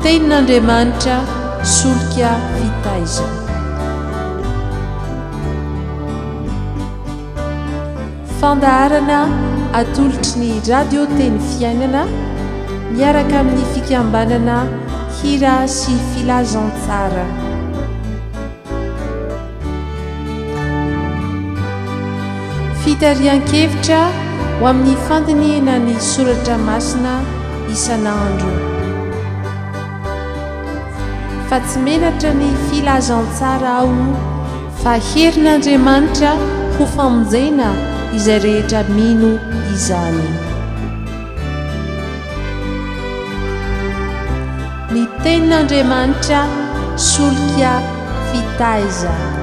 Tenin'Andriamanitra solika fitaizana. Fandaharana atolotry ny Radio Teny Fiainana miaraka amin'ny fikambanana Hira sy Filazantsara. Fitarihan-kevitra ho amin'ny fandinihina ny soratra masina isan'andro. Fa tsy menatra ny filazantsara aho fa herin'Andriamanitra ho famonjena izay rehetra mino izany. Ny Tenin'Andriamanitra solika fitaizana.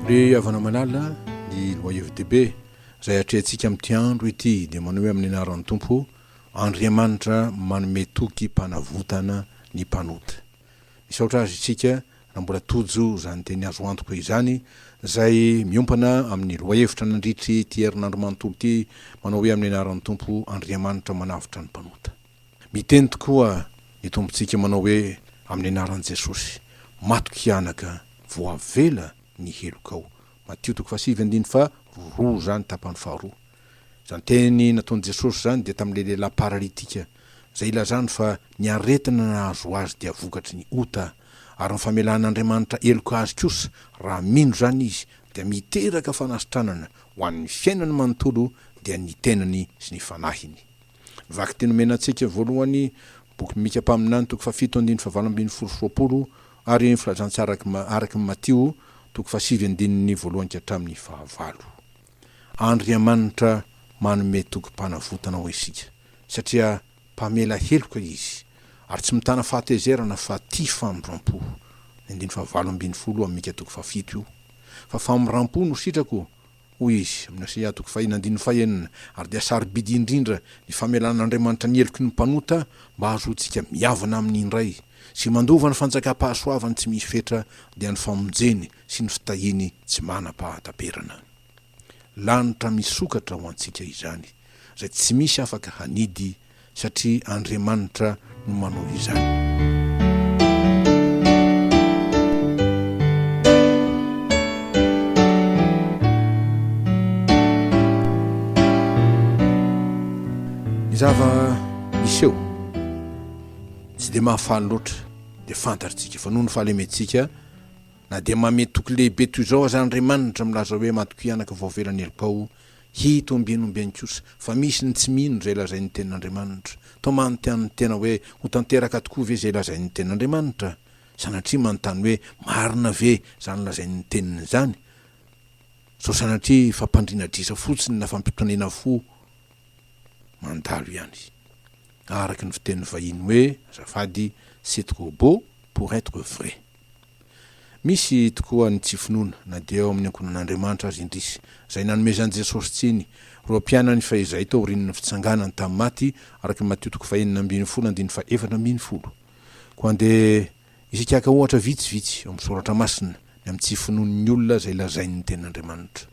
Ry havana malala, ny lohahevi-dehibe izay atrehantsika amin'ity andro ity dia manao hoe amin'ny anaran'ny Tompo, Andriamanitra manome toky mpanavotana ny mpanota. Misaotra Azy isika raha mbola tojo izany teny azo antoka izany izay miompana amin'ny lohahevitra nandritry ity herinandro manontolo ity manao hoe amin'ny anaran'ny Tompo Andriamanitra manavotra ny mpanota. Miteny tokoa ny Tompontsika manao hoe amin'ny anaran'i Jesosy, matoky anaka, voavela ny helokao. Matio toko fahasivy andininy faha roa izany tapany faharoa. Izany teny nataon'i Jesosy izany dia tamin'ilay lehilahy paralitika izay ilazany fa ny aretina nahazo azy dia vokatry ny ota ary ny famelan'Andriamanitra heloka azy kosa raha mino izany izy dia miteraka fanasitranana ho an'ny fiainany manontolo dia ny tenany sy ny fanahiny. Ny vakiteny omena antsika voalohany, boky Mika mpaminany toko fahafito andininy fahavalo 21 sy 20 ary ny filazantsara araka ny Matio toko fahasivy andininy voalohany ka hatramin'ny fahavalo. Andriamanitra manome tokim-panavotana ho isika, satria mpamela heloka Izy, ary tsy mitana fahatezerana fa tia famindram-po. Ny andininy fahavalo 18 amin'ny Mika toko fahafito io. Fa famindram-po no sitrako, hoy Izy, amin'ny Hosea toko fahiny andininy fahenina, ary dia sarobidy indrindra ny famelan'Andriamanitra ny heloky ny mpanota mba hahazoantsika mihavana Aminy indray, sy mandova ny fanjakam-pahasoavany tsy misy fetra, dia ny famonjeny sy ny fitahiany tsy manam-pahataperana. Lanitra misokatra ho antsika izany, izay tsy misy afaka hanidy, satria Andriamanitra no manao izany. Ny zava-miseho tsy dia mahafaly loatra dia fantatritsika fa noho ny fahalementsika Na dia manome toky lehibe toy izao aza Andriamanitra milaza hoe matokia anaka voavela ny helokao, hita ombieny ombieny kosa fa misy ny tsy mino izay lazain'ny Tenin'Andriamanitra. Toa manontany tena hoe ho tanteraka tokoa ve izay lazain'ny Tenin'Andriamanitra? Sanatria manontany hoe marina ve izany lazain'ny Teniny izany? Sao sanatria fampandriana adrisa fotsiny na fampitonena fo mandalo ihany? Araka ny fitenin'ny vahiny hoe azafady c'est trop beau pour être vrai. Misy tokoa ny tsy finoana, na dia ao amin'ny ankohonan'Andriamanitra aza indrisy, izay nanomezan'i Jesosy tsiny ireo mpianany fahizay taorian'ny fitsanganany tamin'ny maty, araka ny Matio toko fahenina 16 andininy faha-14. Koa andeha isika haka ohatra vitsivitsy ao amin'ny Soratra Masina ny amin'ny tsy finoan'ny olona izay lazain'ny Tenin'Andriamanitra.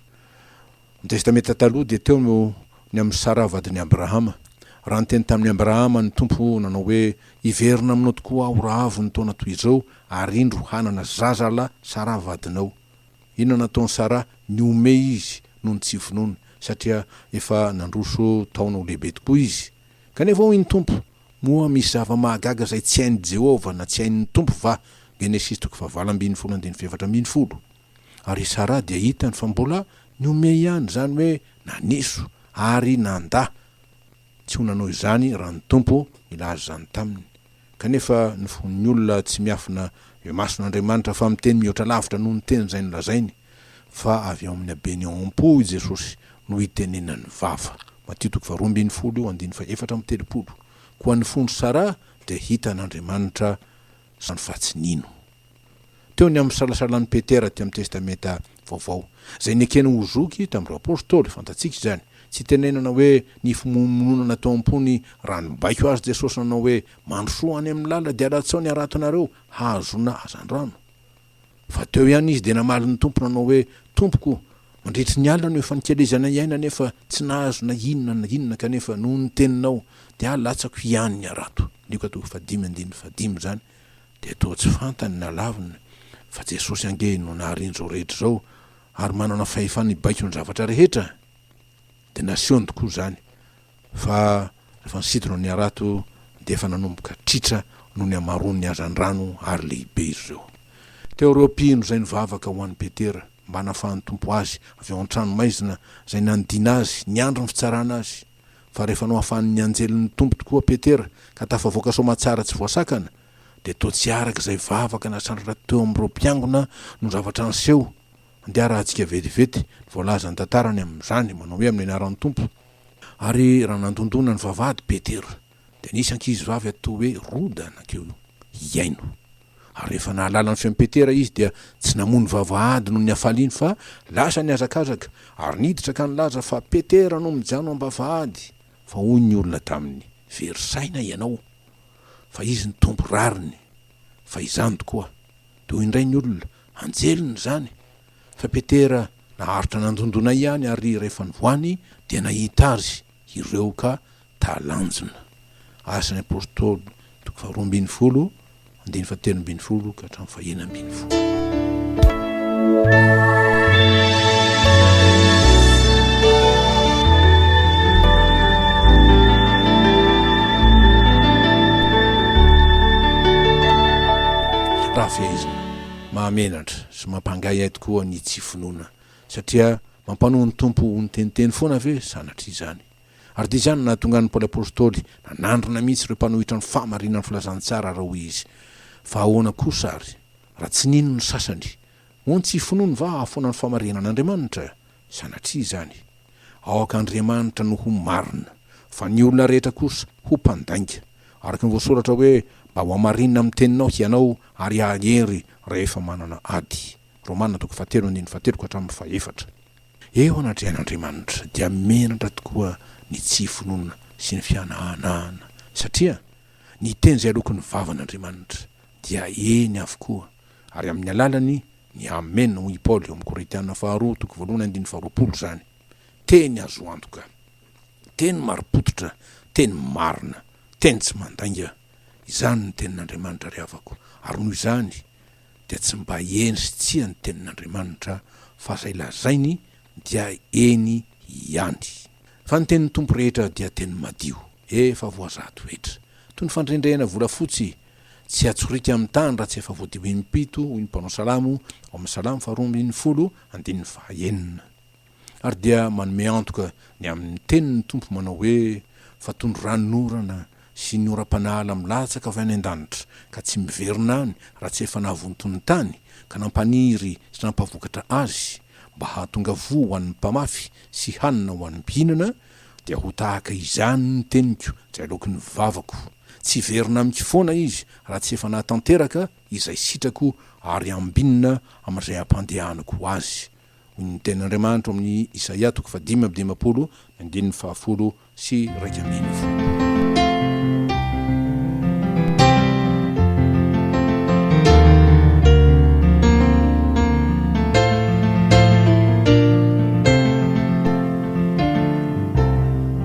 Ny Testamenta Taloha dia teo no ny amin'i Saraha vadin'i Abrahama. Raha niteny tamin'i Abrahama ny Tompo nanao hoe, Hiverina aminao tokoa aho raha avy ny taona toy izao, ary indro hanana zaza lahy Saraha vadinao. Inona nataon'i Saraha? Nihomehy izy noho ny tsy finoany, satria efa nandroso taona ho lehibe tokoa izy. Kanefa hoy ny Tompo, Moa misy zava-mahagaga izay tsy hain'i Jehovah na tsy hain'ny Tompo va? Genesisy toko fahavalo 12 andininy faha-14. Ary i Saraha dia hitany fa mbola nihomehy ihany, izany hoe naneso ary nandà tsy ho nanao izany raha ny Tompo nilaza izany taminy. Kanefa ny fon'ny olona tsy miafina eo imason'Andriamanitra fa miteny mihoatra lavitra noho ny teny izay nolazainy, fa avy ao amin'ny habeny ao am-po i Jesosy no itenenan'ny vava. Matio toko faharoa 12 andininy faha-34. Koa ny fon-dry Saraha dia hitan'Andriamanitra izany fa tsy nino. Teo ny amin'ny fisalasalan'i Petera aty amin'ny Testamenta Vaovao, izay nekeny ho zoky tamin'ireo Apostoly, fantatsika izany. Tsy itenenana hoe ny fimonomononana tao am-pony raha nibaiko azy Jesosy nanao hoe, Mandrosoa any amin'ny lalina dia alatsao ny haratonareo hahazoana hazandrano. Fa teo ihany izy dia namaly ny Tompo nanao hoe, Tompoko, mandritry ny alina no efa nikelezanay aina nefa tsy nahazo na inona na inona kanefa noho ny teninao dia alatsako ihany ny harato. Lioka toko fahadimy andininy fahadimy izany dia toa tsy fantany na laviny fa Jesosy ange no nahary an'izao rehetra izao ary manana fahefana hibaiko ny zavatra rehetra. Dia nasehony tokoa izany fa rehefa nisintona ny harato dia efa nanomboka tritra noho ny hamaroan'ny hazandrano ary lehibe izy ireo. Teo ireo mpino izay nivavaka ho an'i Petera mba hanafahan'ny Tompo azy avy ao an-tranomaizina izay nanidina azy niandry ny fitsarana azy. Fa rehefa nohafahan'ny anjelin'ny Tompo tokoa Petera ka tafavoaka soamatsara tsy voasakana dia toa tsy araka izay vavaka nasandratra teo amin'ireo mpiangona no zavatra niseho Andeha arahantsika vetivety ny voalazan'ny tantara ny amin'izany, manao hoe amin'ny anaran'ny Tompo. Ary raha nandondona ny vavahady Petera, dia nisy ankizivavy atao hoe Roda nankeo hihaino. Ary rehefa nahalala ny feon'i Petera izy, dia tsy namoha ny vavahady noho ny hafaliany, fa lasa nihazakazaka, ary niditra ka nilaza fa Petera no mijano am-bavahady. Fa hoy ny olona taminy, Very saina ianao, fa izy ny Tompo rariny, fa izany tokoa. Dia hoy indray ny olona, Anjeliny izany! Fa Petera naharitra nandondona ihany ary rehefa nivoany dia nahita azy ireo ka talanjona. Asan'ny Apostoly toko faharoa ambin'ny folo, andininy fahatelo ambin'ny folo ka hatramin'ny fahenina ambin'ny folo. Raha fehezina, mahamenatra sy mampangaihay tokoa ny tsy finoana, satria mampanoa ny Tompo ho niteniteny foana ve? Sanatria izany. Ary dia izany no nahatonga an'i Paoly Apostoly nanandrina mihitsy ireo mpanohitra ny fahamarinan'ny filazantsara raha hoy izy, Fa ahoana kosa ary, raha tsy nino ny sasany? Moa ny tsy finoany va hahafoana ny fahamarinan'Andriamanitra? Sanatria izany. Aoka Andriamanitra no ho marina, fa ny olona rehetra kosa ho mpandainga. Araka ny voasoratra hoe, Mba ho hamarinina amin'ny teninao hianao ary hahery rehefa manana ady. Romana toko fahatelo andininy fahatelo ka hatramin'ny fahefatra. Eo anatrehan'Andriamanitra dia menatra tokoa ny tsy finoana sy ny fianahanahana, satria ny teny izay aloky ny vavan'Andriamanitra dia eny avokoa, ary amin'ny alalany ny Amena, hoy i Paoly ao amin'ny Korintiana faharoa toko voalohany andininy faharoapolo izany. Teny azo antoka. Teny marim-pototra, teny marina, teny tsy mandainga. Izany ny tenin'Andriamanitra ry havako. Ary noho izany dia tsy mba eny sy tsia ny tenin'Andriamanitra fa izay lazainy dia eny ihany. Fa ny tenin'ny Tompo rehetra dia teny madio, efa voazaha toetra. Toy ny fandrendrehana volafotsy tsy atsoriaka amin'ny tany raha tsy efa voadio impito, hoy ny mpanao salamo ao amin'ny Salamo faharoa ambin'ny folo andininy fahaenina. Ary dia manome antoka ny amin'ny teniny ny Tompo manao hoe, Fa toy ny ranonorana sy ny oram-panala milatsaka avy any an-danitra, ka tsy miverina any raha tsy efa nahavonto ny tany, ka nampaniry sy nampavokatra azy, mba hahatonga voa ho an'ny mpamafy sy hanina ho an'ny mpihinana, dia ho tahaka izany ny teniko izay aloaky ny vavako. Tsy hiverina amiko foana izy raha tsy efa nahatanteraka izay sitrako ary ambinina amin'izay ampandehanako azy. Hoy ny tenin'Andriamanitra ao amin'ny Isaia toko faha-55 ny andininy faha-10 sy 11.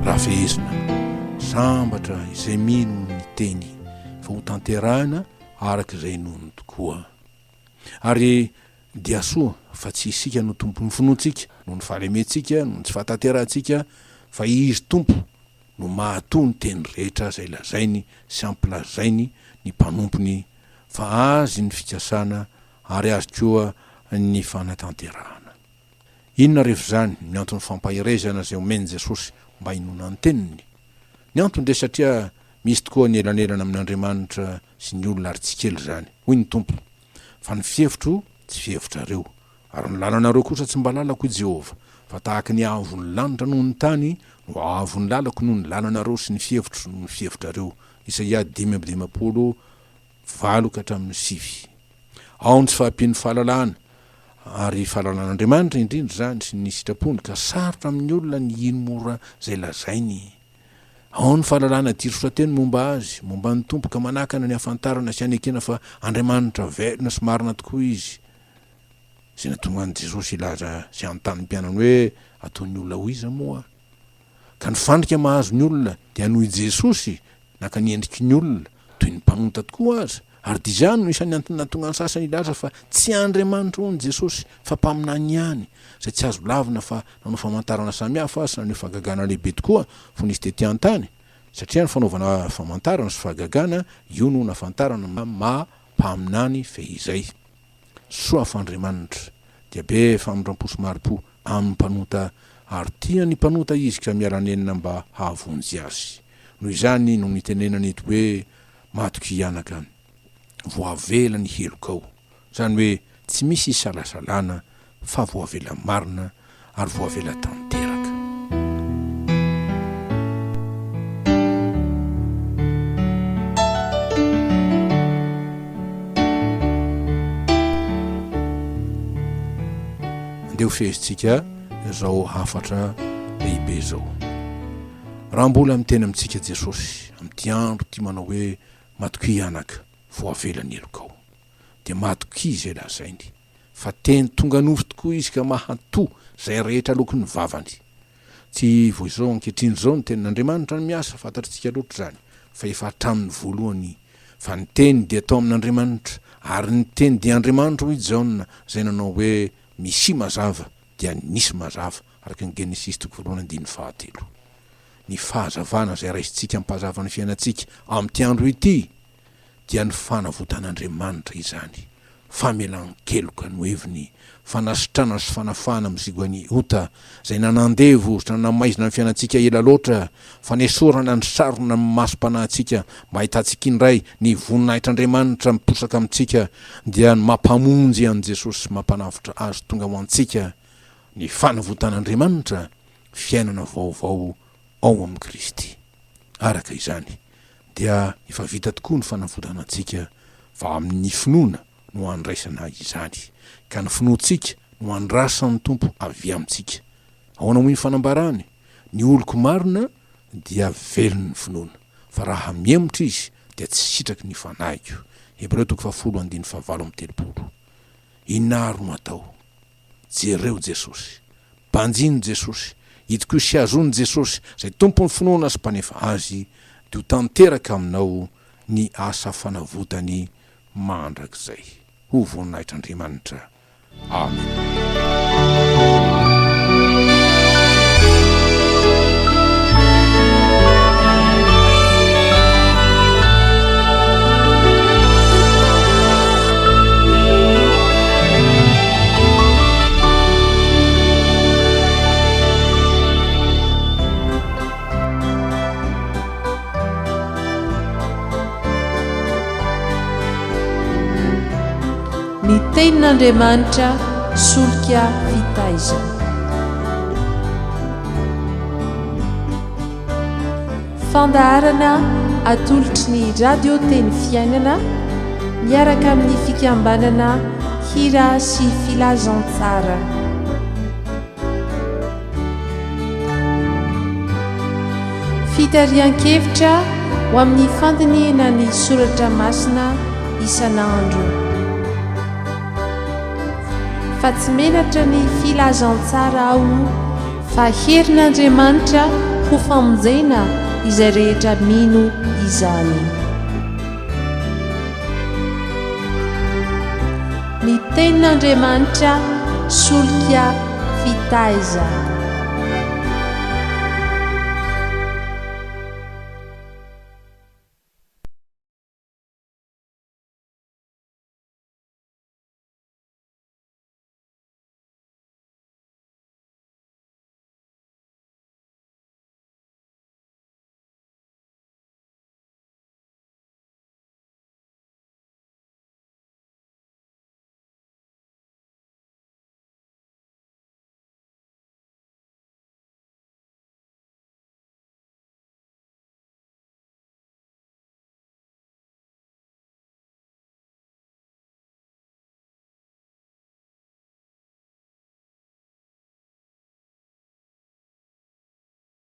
Raha fehezina, sambatra izay mino ny teny fa ho tanterahina araka izay inoany tokoa. Ary dia soa fa tsy isika no tompon'ny finoantsika, noho ny fahalementsika, noho ny tsy fahatanterahantsika, fa Izy Tompo no mahatoa ny teny rehetra izay lazainy sy ampilazainy ny mpanompony, fa Azy ny fikasana ary Azy koa ny fanatanterahana. Inona rehefa izany ny anton'ny fampaherezana izay omen'i Jesosy mba hinoana ny teniny? Ny antony dia satria misy tokoa ny elanelana amin'Andriamanitra sy ny olona ary tsy kely izany. Hoy ny Tompo, Fa ny fihevitro tsy fihevitrareo, ary ny lalanareo kosa tsy mba lalako, hoy Jehovah, fa tahaka ny haavon'ny lanitra noho ny tany no haavon'ny lalako noho ny lalanareo sy ny fihevitro noho ny fihevitrareo. Isaia 55, 8 ka hatramin'ny 9. Ao ny tsy fahampian'ny fahalalana. Ary fahalalan'Andriamanitra indrindra izany sy ny sitrapony ka sarotra amin'ny olona ny hino mora izay lazainy. Ao ny fahalalana diso teny momba Azy, momba ny Tompo ka manakana ny hahafantarana sy hanekena fa Andriamanitra velona sy marina tokoa Izy. Izay nahatonga an'i Jesosy hilaza sy hanontany ny mpianany hoe, Ataon'ny olona ho iza moa Aho? Ka ny fandrika mahazo ny olona dia noho i Jesosy naka ny endriky ny olona, toy ny mpanota tokoa aza, ary dia izany no isan'ny antony nahatonga ny sasany hilaza fa tsy Andriamanitra hono Jesosy fa mpaminany ihany, izay tsy azo lavina fa nanao famantarana samihafa sy naneho fahagagana lehibe tokoa fony izy tety an-tany, satria ny fanaovana famantarana sy fahagagana io no nahafantarana ny maha mpaminany fehizay. Soa fa Andriamanitra dia be famindrampo sy mahari-po amin'ny mpanota ary tia ny mpanota Izy ka miala nenina mba hahavonjy azy. Noho izany no nitenenany eto hoe matokia anaka, voavela ny helokao. Izany hoe tsy misy isalasalana fa voavela marina ary voavela tanteraka. Andeha ho fehezintsika izao hafatra lehibe izao. Raha mbola miteny amintsika Jesosy amin'ity andro ity manao hoe matokia anaka, voavela ny helokao. Dia matokia izay lazainy. Fa teny tonga nofo tokoa izy ka mahato izay rehetra aloky ny vavany. Tsy vao izao ankehitriny izao ny tenin'Andriamanitra no miasa, fantatritsika loatra izany, fa efa hatramin'ny voalohany, fa ny teny dia tao amin'Andriamanitra, ary ny teny dia Andriamanitra hoy Jaona izay nanao hoe misia mazava dia nisy mazava, araka ny Genesisy toko voalohany andininy fahatelo. Ny fahazavana izay raisintsika hampazava ny fiainantsika amin'ity andro ity dia ny fanavotan'Andriamanitra izany, famelan-keloka no heviny, fanasitranana sy fanafahana amin'ny zigoan'ny ota izay nanandevo sy nanamaizina ny fiainantsika ela loatra, fanesorana ny sarona amin'ny masom-panahintsika mba hahitantsika indray ny voninahitr'Andriamanitra miposaka amintsika, dia ny mampamonjy an'i Jesosy sy mampanavotra Azy tonga ho antsika, ny fanavotan'Andriamanitra, fiainana vaovao ao amin'i Kristy. Araka izany, dia efa vita tokoa ny fanavotana antsika fa amin'ny finoana no andraisana izany, ka ny finoantsika no andrasan'ny Tompo avy amintsika. Ahoana moa ny fanambarany? Ny oloko marina dia velon'ny finoana, fa raha mihemotra izy dia tsy sitraky ny fanahiko. Hebreo toko fahafolo andininy fahavalo amby 30. Inona àry no atao? Jereo Jesosy. Banjino Jesosy. Itokio sy hazony Jesosy, izay Tompon'ny finoana sy Mpanefa azy, dia ho tanteraka aminao ny asa fanavotany mandrakizay. Ho voninahitr'Andriamanitra. Amena. Ny Tenin'Andriamanitra solika fitaizana. Fandaharana atolotry ny Radio Teny Fiainana miaraka amin'ny fikambanana Hira sy Filazantsara. Fitarihan-kevitra ho amin'ny fandinihana ny soratra masina isan'andro. Fa tsy menatra ny filazantsara aho fa herin'Andriamanitra ho famonjena izay rehetra mino izany. Ny tenin'Andriamanitra solika fitaizana.